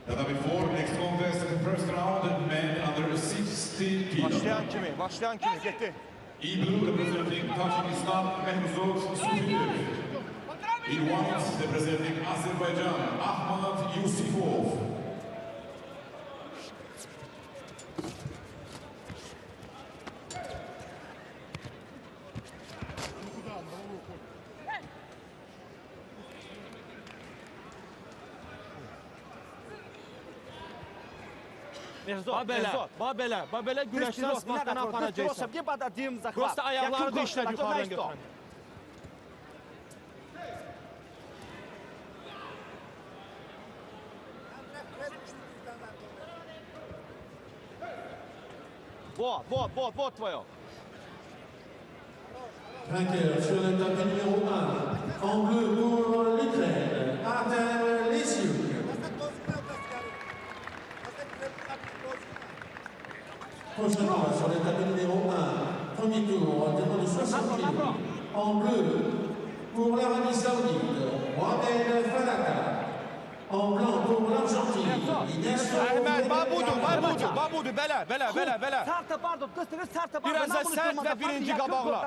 Tatami 4, next contest, first round, men under 60 kilo. Başlayan kimi? Başlayan kimi? Getdi. In blue representing Tajikistan, Mehmud Sufiev. In white representing Azerbaijan, Ahmad Yusifov. Mehrzod, Bax belə, Mehrzod. bax belə, bax belə güləşsən smatdan aparacaqsan. Prosta ayaqlarını da işlət yuxarıdan götürən. Вот, вот, вот, вот твое. Vainqueur sur le tapis numéro 1, en bleu pour l'Ukraine, Artem Lesiuk. Prochain combat sur le tapis numéro 1, premier tour, des moins de 60 kilos. En bleu pour l'Arabie Saoudite, Mohamed Falaka. En blanc pour l'Argentine, Ignacio Əhməd, bax budur, bax Federico. budur, bax budur, belə, belə, belə, belə. Sərtə bardo, dəstəri sərtə bardo. Biraz da sərt və birinci qabaqla.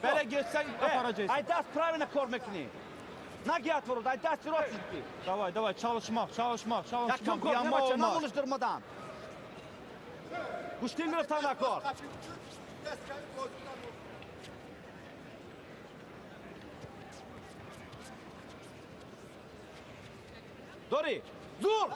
Belə getsən aparacaqsan. Ай даст правильно кор мекунӣ. Наги отворот, ай дасти рост шидки. Davay, davay, çalışmaq, çalışmaq, Yakın çalışmaq, кор yanma небача, olmaz. намониш дурмадан. Гуштин гирифтан накор. Дори, зур!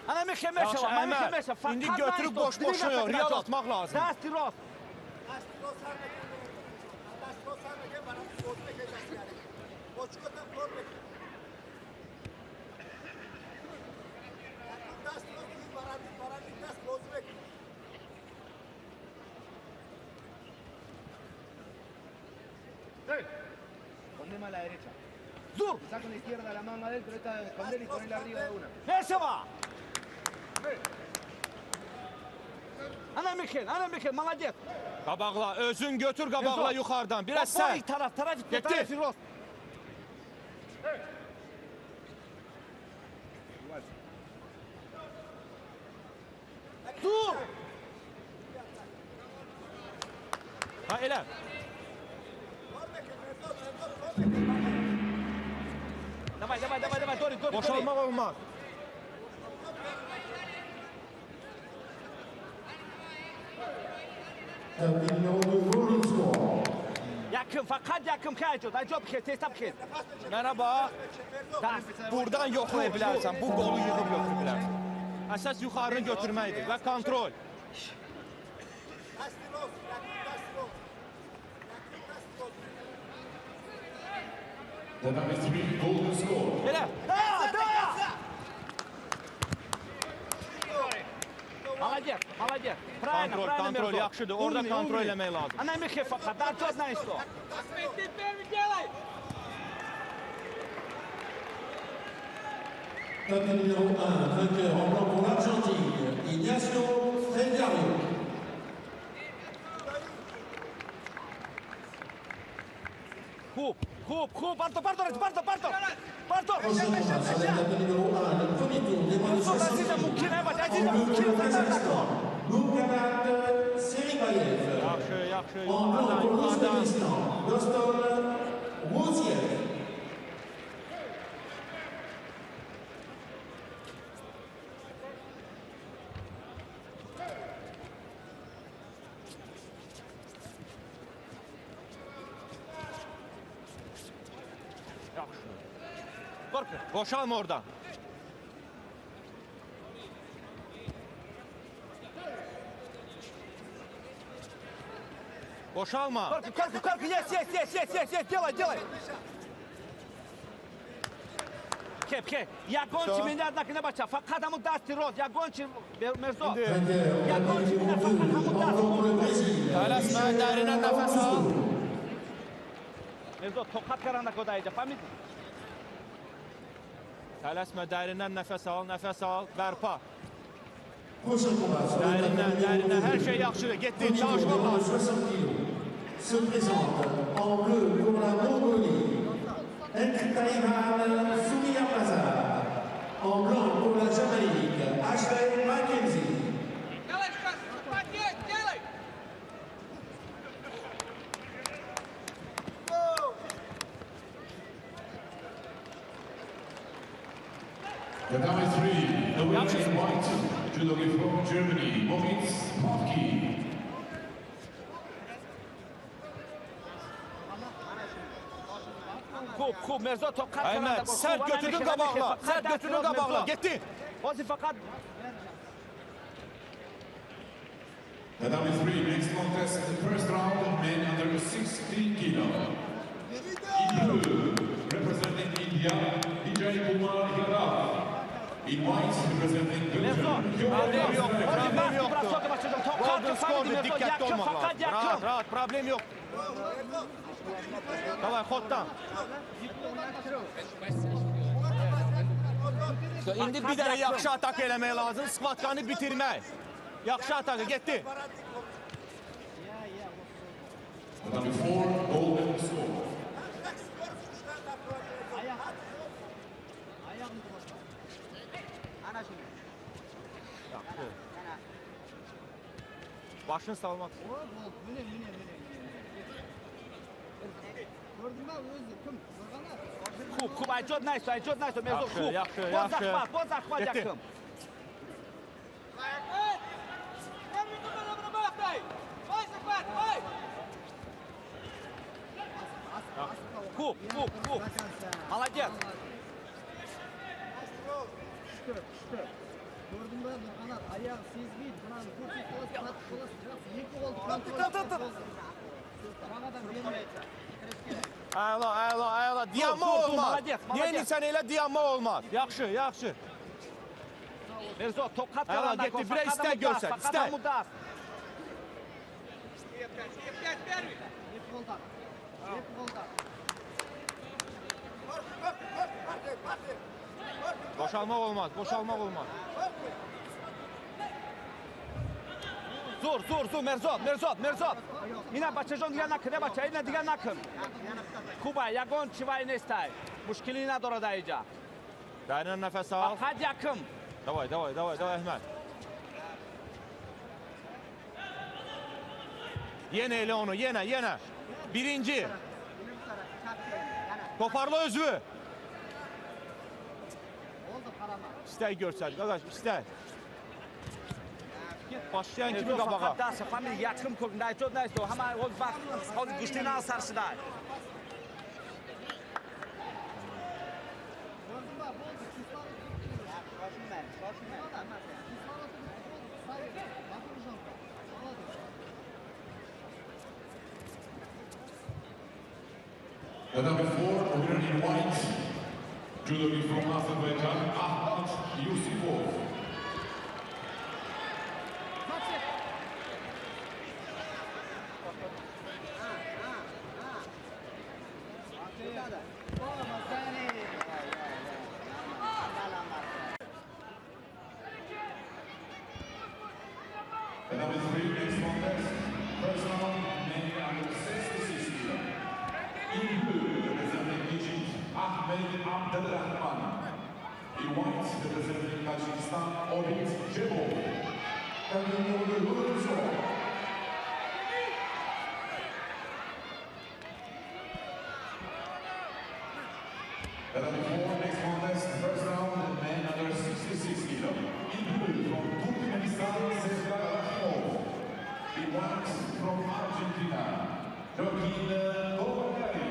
Ана мехе мешава, Yaxşı, ман мехе Əhməd, мешава. indi götürüb boş-boşuna yox, real atmaq lazımdır. Дасти рост. Escondeme a la derecha. Зур! Saca con la izquierda la manga de él, pero esta de esconder y ponerla arriba de una. Мешава! Ана Михел, ана Михел, молодец. Qabaqla, özün götür qabaqla yuxarıdan. Biraz Бой sərt. тараф, тараф, Getdi. тараф, рост. Зур! Ha elə. Давай, давай, давай, давай, Дори, Дори, Дори. Boşalmaq olmaz. Tapis numéro 2, rolling score. Yakın, faqat yakın xeyr Ayjob xeyr, tez xeyr. Mənə bax, Даст. buradan yoxlaya bilərsən, bu qolu yığıb yoxlaya bilərsən. Əsas yuxarını götürməkdir və kontrol. Tatami 3, golden score. Elə. Да, да! Молодец, молодец. Правильно, Kontrol, правильно, kontrol Мирзо. yaxşıdır. Orada Умный, kontrol умный. eləmək lazım. Ана Михе faqat, да, знаешь что. Tapis numéro 1, vainqueur en blanc pour l'Argentine, Ignacio Fregario. Хуб, хуб, хуб, бардор, бардор, бардор, бардор. Бардор. Prochain combat sur le tapis numéro 1, le premier tour des moins de Мирзо, 60 Азиза kilos. мумкин, ай, En Азиза bleu pour мумкин, le Kazakhstan, Mukhamat Seribayev. Yaxşı, yaxşı, En blanc yuxarıdan, pour yuxarıdan. l'Ouzbékistan, Doston Rouziev. Yaxşı. Boşalma oradan. Boşalma. Корку, корку, корку, есть, есть, есть, есть, есть, есть, делай, делай. Кеп, кеп. Ягончи меня, однако, не бача. Фақат ҳамун дасти рост. Ягончи Мирзо. Vainqueur au tapis Ягончи numéro меня, 2, фақат ҳамун en даст. blanc pour le Brésil, Tələsmə, Michel dərindən nəfəs al. Augusto. Мирзо, тоқат каранда кода иҷа, фаҳмидӣ? Tələsmə, dərindən nəfəs al, nəfəs al, bərpa. Prochain combat sur le Dərindən, tatami dərindən. numéro Hər 2. şey yaxşıdır. Getdi, Premier tour çalışmaq des moins de lazım. 60 kilos. Se présente en bleu pour la Mongolie, Enkhtaïvan Soumiyamazar. En blanc pour la Jamaïque, Ashley Mackenzie. Делай, пакет, делай! Tatami 3, the winner in white, judogi from Germany, Moritz Popke. Хуб, хуб, Мирзо тоқат Əhməd, карда. sərt götürdün qabaqla. Sərt götürdün qabaqla. Getdi. Ҳозир фақат Tatami 3, next contest, the first round, men under 60 kilo. In blue, representing India, Vijay Kumar Yadav. In white, representing Мирзо, Belgium, Problem yoxdur, ҳозир problem вақти yoxdur. бросок бачаҷон. Тоқат Golden фаҳмидӣ score'dur, Мирзо, diqqətli якум, olmaq фақат lazım. Rahat, якум. rahat, problem yoxdur. Давай, xoddan. İndi bir dənə yaxşı atak eləmək lazım, sxvatkanı bitirmək. Yaxşı ataka, getdi. Tatami 4, golden score. Başını salmaq. Міне, міне, міне. Көрдің ба өзі кім? Нұрғанат. Хуб, хуб, айҷод найсто, айҷод найсто, Мирзо, Yaxşı, хуб. yaxşı, Боз yaxşı. захват, боз захват Getdi. якум. Первый номер обрабатывай! Давай, захват, давай! Хуб, хуб, хуб. Молодец. Күшті, күшті. Көрдің ба Нұрғанат, аяғы сезбейді, мынаны көрсетіп қаласың, қатып қаласың, жақсы, екі қолды контроль. Жаңадан бермейді. Əla, əla, əla. Dayanma Dur, dur, olmaz. молодец, молодец. Neynisən elə dayanma olmaz. Yaxşı, yaxşı. Мирзо, тоқат Əla, каранда getdi. Bir istək görsət, фақат istək. ҳамун даст. Пять, первый! Екі қолдан. Екі қолдан. Boşalmaq olmaz, boşalmaq olmaz. Зур, зур, зур, Мирзо, Мирзо, Мирзо. Ина бачаҷон дигар накун, э бача, ина дигар накун. Хуба, ягон чивай нестай. Мушкилӣ надорад аиҷа. Dərindən nəfəs al. Фақат якум. Давай, давай, давай, давай Əhməd. Yenə elə onu, yenə, yenə. Birinci. Toparla özü. Oldu қарама. İstək görsət, qardaş, istək. Başlayan kimi Мирзо qabağa. фақат даст, фаҳмидӣ, якум кун, айҷод найсто. Ҳама ҳозир вақт, ҳозир гӯшти нав сар шудай. Көрдің ба? Болды, кислород бітті. Кислород бітті, болды, сай. Напряженка. Молодец. Tatami 4, winner in white, judogi from Azerbaijan, Ahmad Yusifov. Tatami 3, next contest, first round, men under 66 kilo. In blue, representing Egypt, Ahmed Abdelrahman. In white, representing Tajikistan, Obid Jebov. Tatami numéro 2, golden score. Tatami 4, next contest, first round, men under 66 kilo. In blue, from Turkmenistan, Serdar Rahimov. In white, from Argentina, Joaquin Kovagari.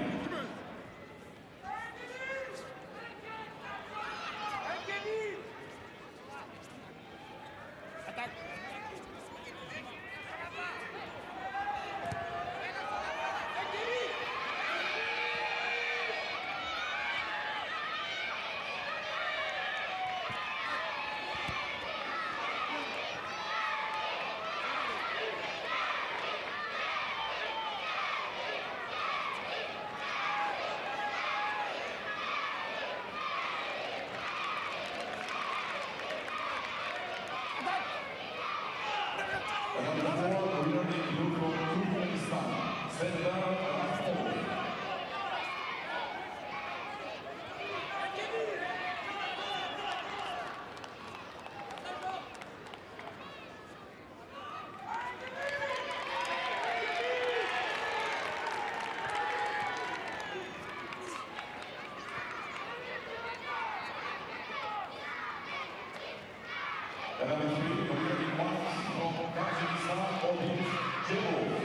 Number 3, in white from Tajikistan, Obid Jebov.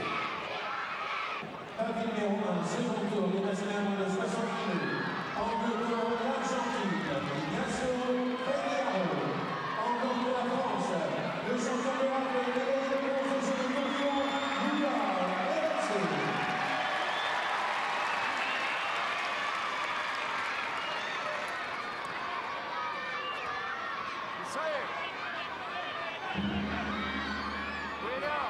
Tapis numéro 1, second tour des masculins moins de 60 kg. En bleu pour l'Argentine, Ignacio Ferreiro. En blanc pour la France, le champion d'Europe et médaillé de bronze aux Jeux de Tokyo, Bujar Elezi. Isso aí. William,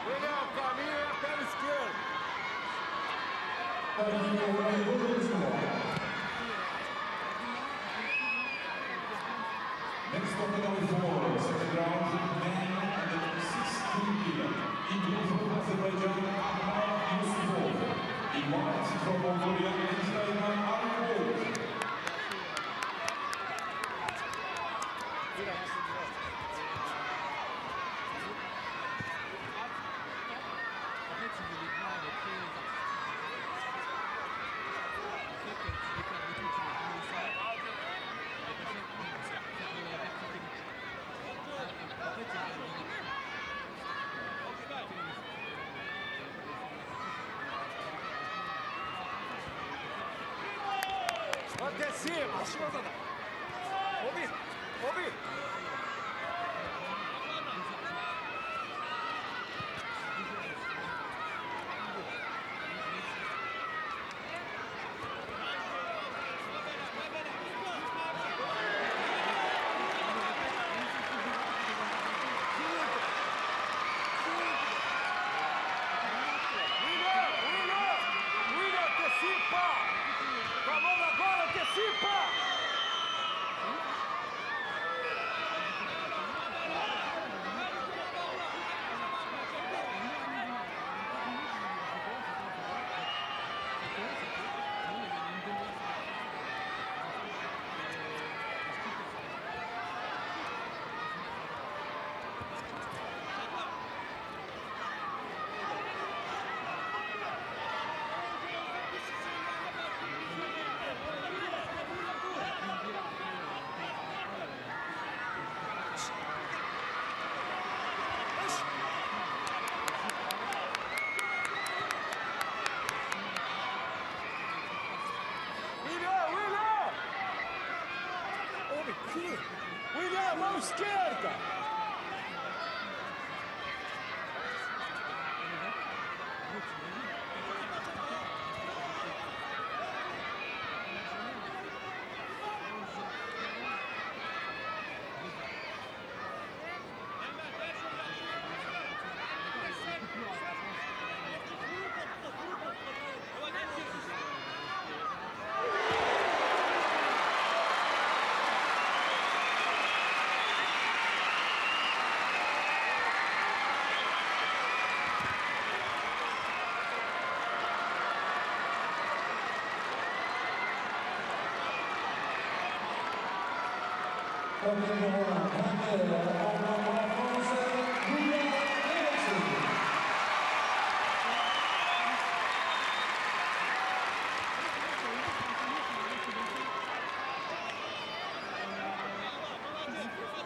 William, o caminho é a perna esquerda. Tapis numéro 1, retour. Next on the number 4, second round, men under 16 kilo. In blue from Azerbaijan, Ahmad Yusufov. In white from Mongolia, Ismail Arnold. En fait, il voulait bien être très artistique. Le fait que tu déclares le tout, tu mets vraiment ça, la personne faire de la verticalité. En fait, il y a Antecipa, Obi, Obi. William, William, William, antecipa! Com a mão na bola, antecipa! William, William! William, mão esquerda! Tapis numéro 1, vainqueur en blanc pour la France, Bujar Elezi.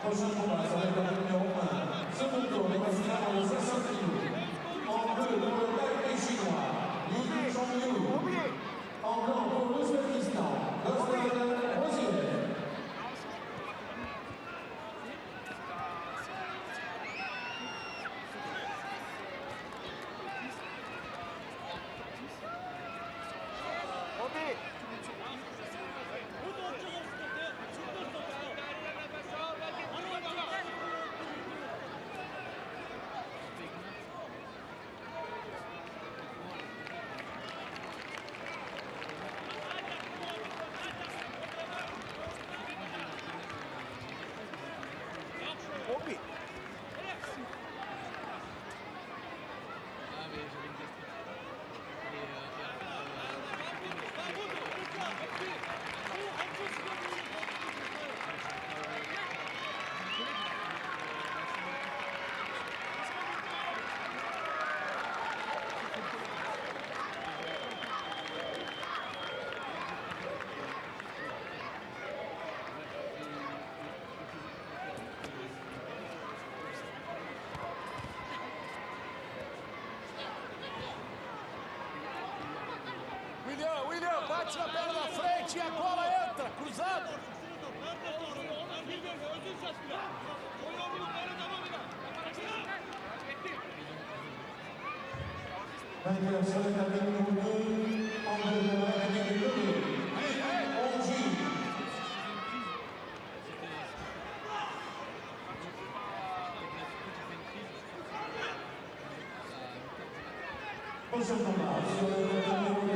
Prochain combat sur le tapis numéro 1, second tour des masculins moins de 60 kg. En bleu pour le Taipei chinois, Yu Chong-yu. En blanc pour l'Ouzbékistan, Doston Rozier. Obi! Bate na perna da frente e agora entra, cruzado. Vainqueur sur le tapis numéro 2, en bleu de la République de Corée, Onji. Prochain combat sur le tapis numéro 2,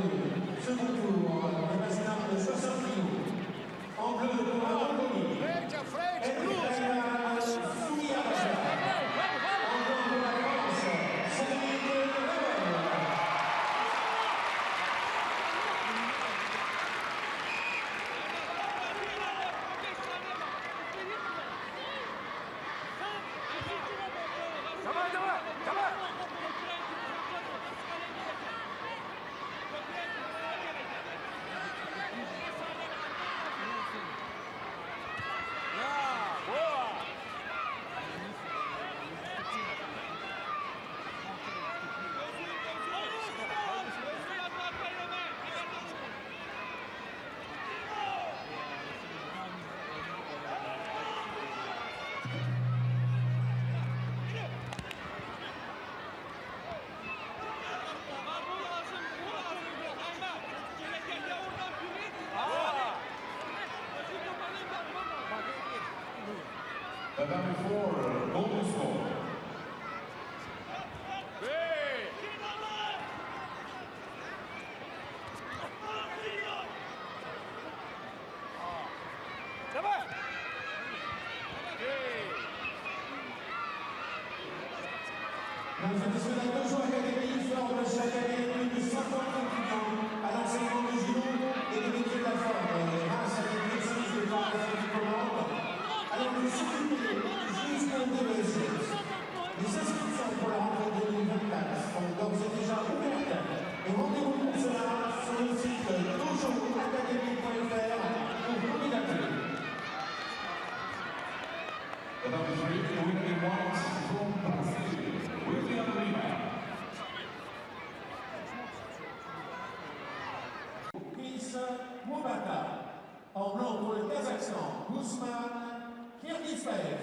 second tour, des masters de 60 kg. En bleu pour la Mongolie, Frente à frente, cruza. Soumiaja. En blanc pour la France, Cédric Lemon. Давай, давай, давай. Tatami 4, golden score. Давай. Mesdames et messieurs, la Dojo Academy forme chaque année plus de 50 étudiants à l'enseignement du judo et des métiers de la forme. Grâce à des cursus de formation diplômante, allant du CQP jusqu'au DESS. Les inscriptions pour la rentrée 2024 sont d'ores et déjà ouvertes et rendez-vous pour cela sur le site dojoacademy.fr pour candidater. Tatami 3, winning white from Brazil, William Lima. Chris Mobata. En blanc pour le Kazakhstan, Guzman Kirgizbaev.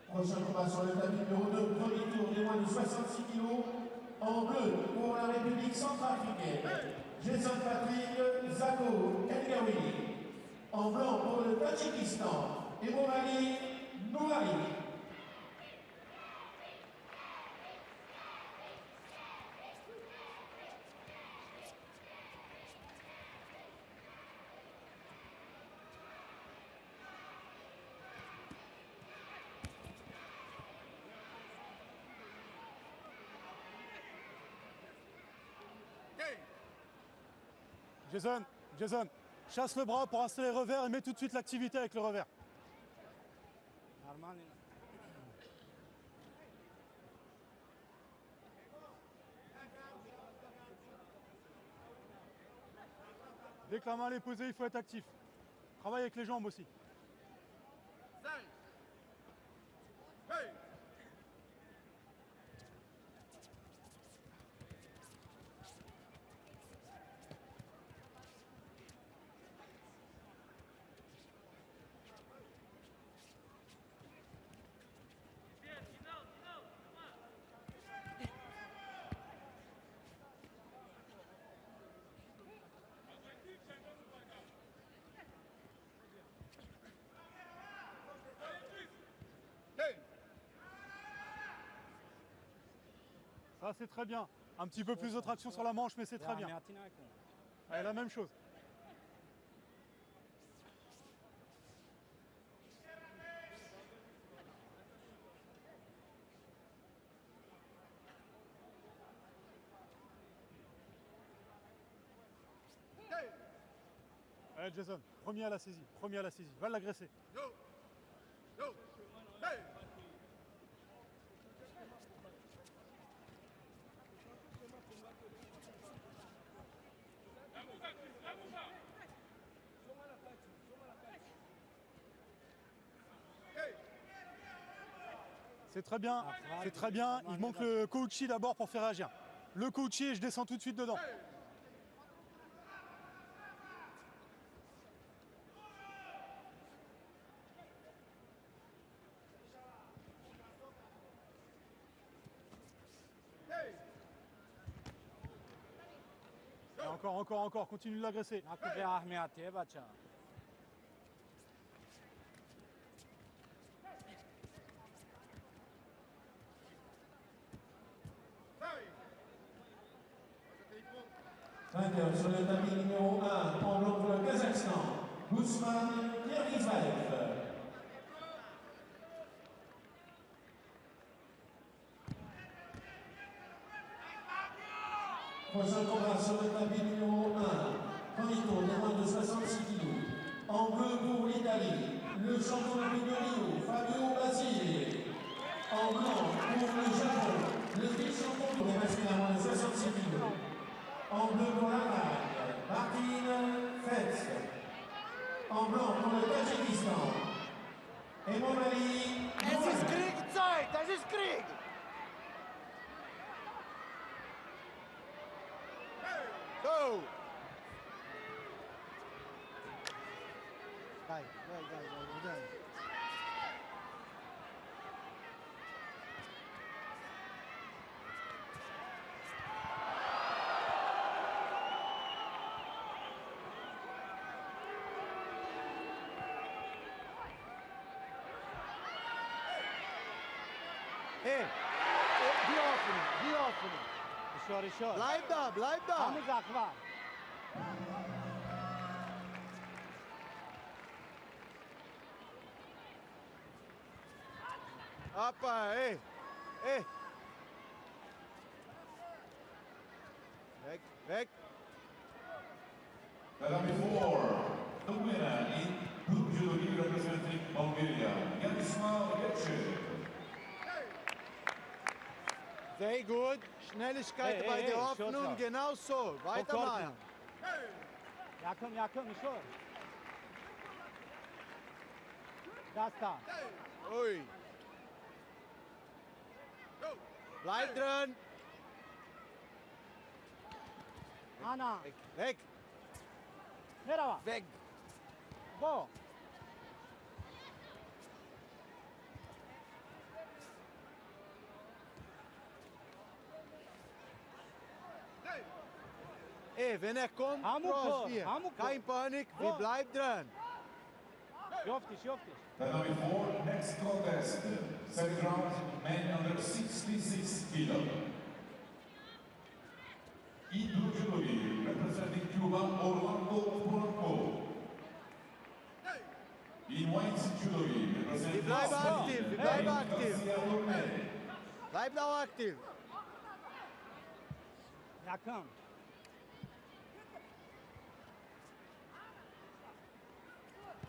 Prochain combat sur le tapis numéro 2, premier tour des moins de 66 kg. En bleu pour la République centrafricaine, Jason Patrick Zako Ngawili. En blanc pour le Tadjikistan, Emomali Nourali. Jason, Jason, chasse le bras pour installer le revers et mets tout de suite l'activité avec le revers. Нормально. Dès que la main elle est posée, il faut être actif. Travaille avec les jambes aussi. Hey. Ça, c'est très bien. Un petit peu plus de traction sur la manche, mais c'est très bien. Allez, la même chose. Allez, Jason, premier à la saisie, premier à la saisie. Va l'agresser. C'est très bien, c'est très bien. Il manque le Kouchi d'abord pour faire réagir. Le Kouchi et je descends tout de suite dedans. Encore, encore, encore. Continue de l'agresser. Vainqueur sur le tapis numéro 1, en blanc pour le Kazakhstan, Gusman Kirgizaev. Prochain combat sur le tapis numéro 1, premier tour des moins de 66 kg. En bleu pour l'Italie, le champion olympique de Rio, Fabio Basile. En blanc pour le Japon, le vice-champion des masculins moins de 66 kg. En bleu pour l'Allemagne, Martin Fetz. En blanc pour le Tadjikistan, Emomali. Es ist Kriegzeit, es ist Krieg! Go! Dai, dai, dai, dai, dai. Hey, die Hoffnung, die Hoffnung. Bleib da, bleib da. Appa, ey, ey. Weg, weg. Tatami 4, the winner in blue judogi representing Bulgaria, Yaroslav Getchev. Sehr gut. Schnelligkeit hey, bei der Hoffnung, genau so. Weitermachen. Yakın, yakın, Nişor. Dasta. Ui. Bleib dran. Ana. Weg. Weg. Merhaba. Weg. Go. Ey, wenn er kommt, cross hier. Kein Panik, wir bleiben dran. Tatami 4, next contest. Second round, men under 66 kilo. In blue judogi, representing Cuba, Orlando Polanco. In white judogi, representing Bleib aktiv, bleib aktiv. Garcia Torme. Bleib auch aktiv. Yakın.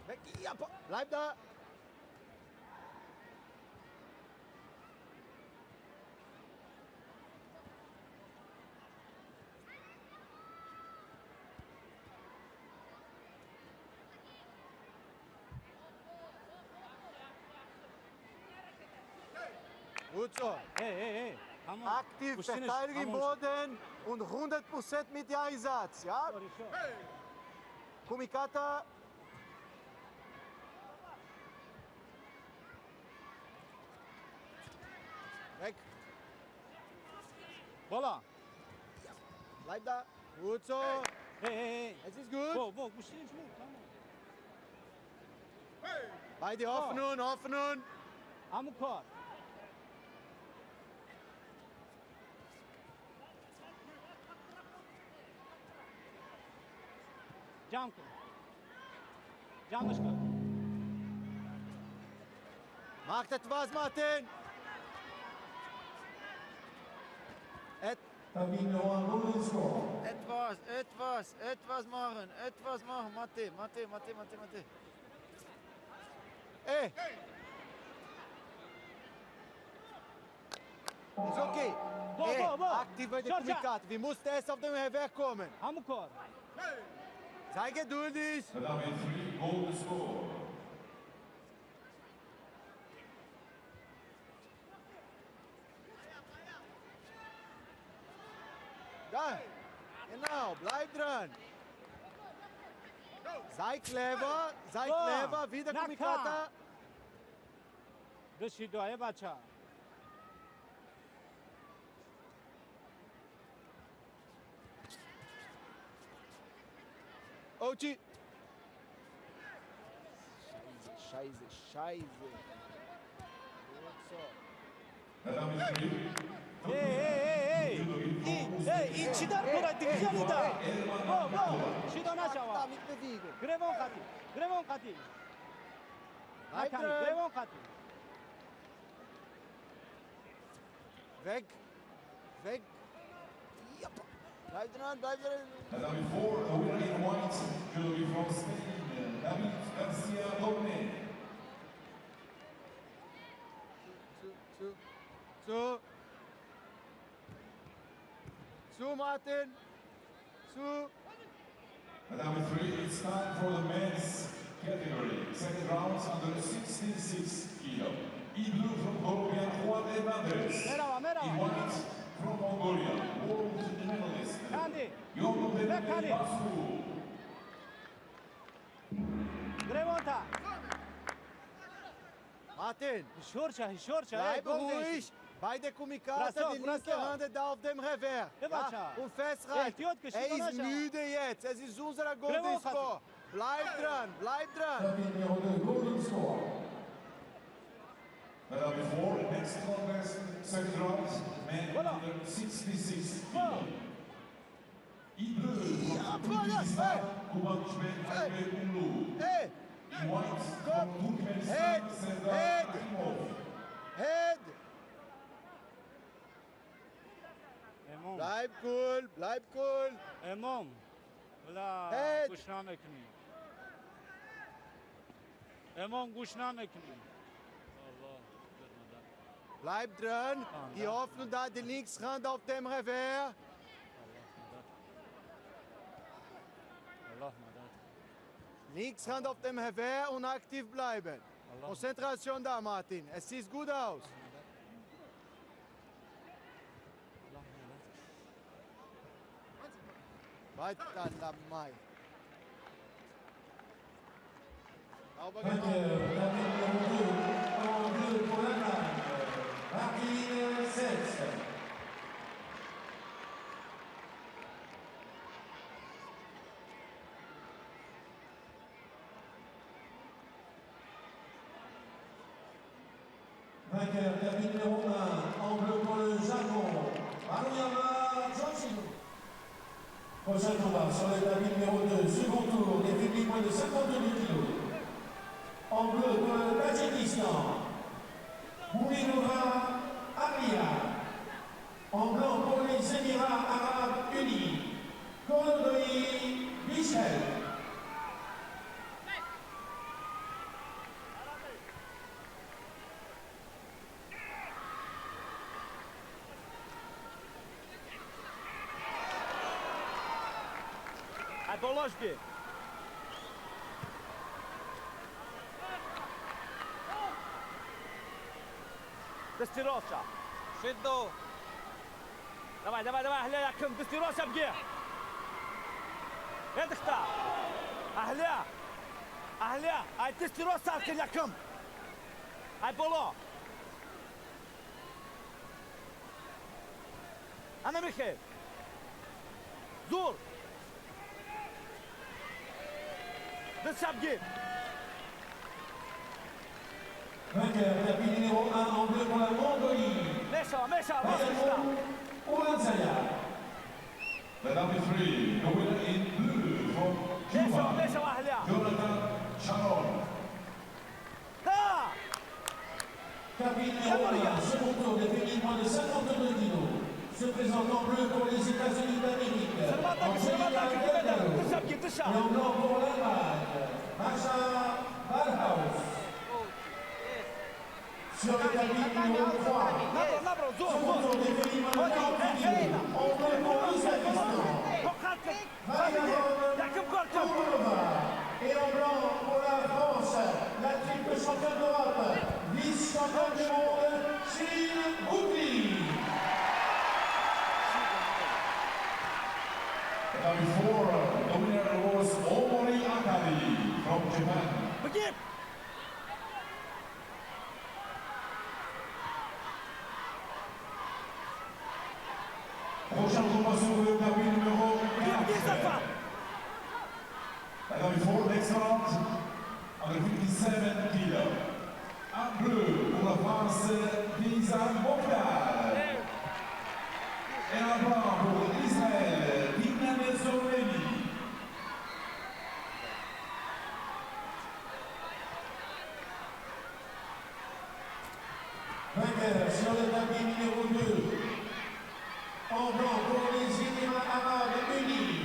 Weg, ja, bleib da. Gut so. Hey, hey, hey. Aktiv verteidigen im Boden und 100% mit Einsatz. Ja? Kumikata. Weg. Bola. Ja. Bleib da. Gut so. Hey, hey, hey. Es ist gut. Wo, wo, tamam. Beide Hoffnung, Hoffnung. Amukor. Jam kın. Jam kın. Macht etwas, Martin. Etwas, etwas, etwas machen, etwas machen. Martin, Martin, Martin, Martin, Martin. Ey! Ist okay. Bo, Ey, bo, bo. Aktiv bei der Georgia. Kumikata. Wir mussten erst auf dem Revers kommen. Amukor. Sei geduldig. Tatami 3, goal to score. Da. Genau, bleib dran. Sei clever, sei Boa. clever. Wieder Na Kumikata. Beshido, bacha. Coach. Scheiße, Scheiße. Эй, эй, эй, эй! Эй, ин чӣ дар кора дигҷанида? Бо, бо, шидо нашава. Гревон қати, гревон қати. Накани, гревон қати. Weg, weg. Bleib dran, bleib dran. Number 4, the winner in white, judogi from Spain, David Garcia Dorne. Zu, zu. Zu, Martin. Zu. Number 3, it's time for the men's category. Second round under 66 kilo. In blue from Colombia, Juan Hernandez. In white from Mongolia, world medalist, Yondondelele Basu. Grevonta. Martin. Bleib ruhig. Beide Kumikata, die linke Hand da auf dem Revers. Ja, und festhalten. Er ist müde jetzt. Es ist unser Golden Score. Bleib dran, bleib dran. Number 4, next contest, second round, men under 66 kilo. In blue from Turkmenistan, Kubanchbek Aybek-Ulu. In white from Turkmenistan, Serdar Rahimov. Head. Bleib cool, bleib cool. Emom, ولا گوش نمیکنی. امام گوش نمیکنی. Bleib dran, die Hoffnung da, die Linkshand auf dem Revers. Linkshand auf dem Revers und aktiv bleiben. Konzentration da, Martin. Es sieht gut aus. Weiter, Lamai. Sauber gemacht. Martin Setz. Vainqueur, tapis numéro 1, en bleu pour le Japon, Maruyama Joshiro. Prochain combat sur le tapis numéro 2, second tour, des féminines moins de 52 kg. En bleu pour le Tadjikistan, Moulinova Aria. En blanc pour les Émirats Arabes Unis, Kondoi Michel. Положки. Дастироса. Шидду. Давай, давай, давай, Ахля, яким. Дастироса бге. Эдихта. Ахля. Ахля. Ай, дастироса аркын яким. Ай, боло. Ана Михаил. Зур. Vainqueur, tapis numéro 1 en bleu pour la Mongolie. Ouansaya. The number 3, the winner in blue from Cuba, Jonathan Sharon. Tapis numéro 1, second tour des féminines moins de 52 kilos. Se présente en bleu pour les États-Unis d'Amérique. Et en blanc pour l'Allemagne, Masha Ballhaus. Sur le tapis numéro 3, second tour des féminines moins de 48 kilos. En bleu pour l'Ouzbékistan, Vayaron Kourova. Et en blanc pour la France, la triple championne d'Europe, vice-championne du monde, Gilles Boukli. Number 4, the winner was Omori Akari from Japan. Begin. Prochain combat sur le tapis numéro 4. Next round, under 57 kilo. En bleu pour la France, Paysan Mokhtar. Et en blanc pour Israël, Dina Nelson-Levy. Vainqueur sur le tapis numéro 2. En blanc pour les Émirats Arabes Unis,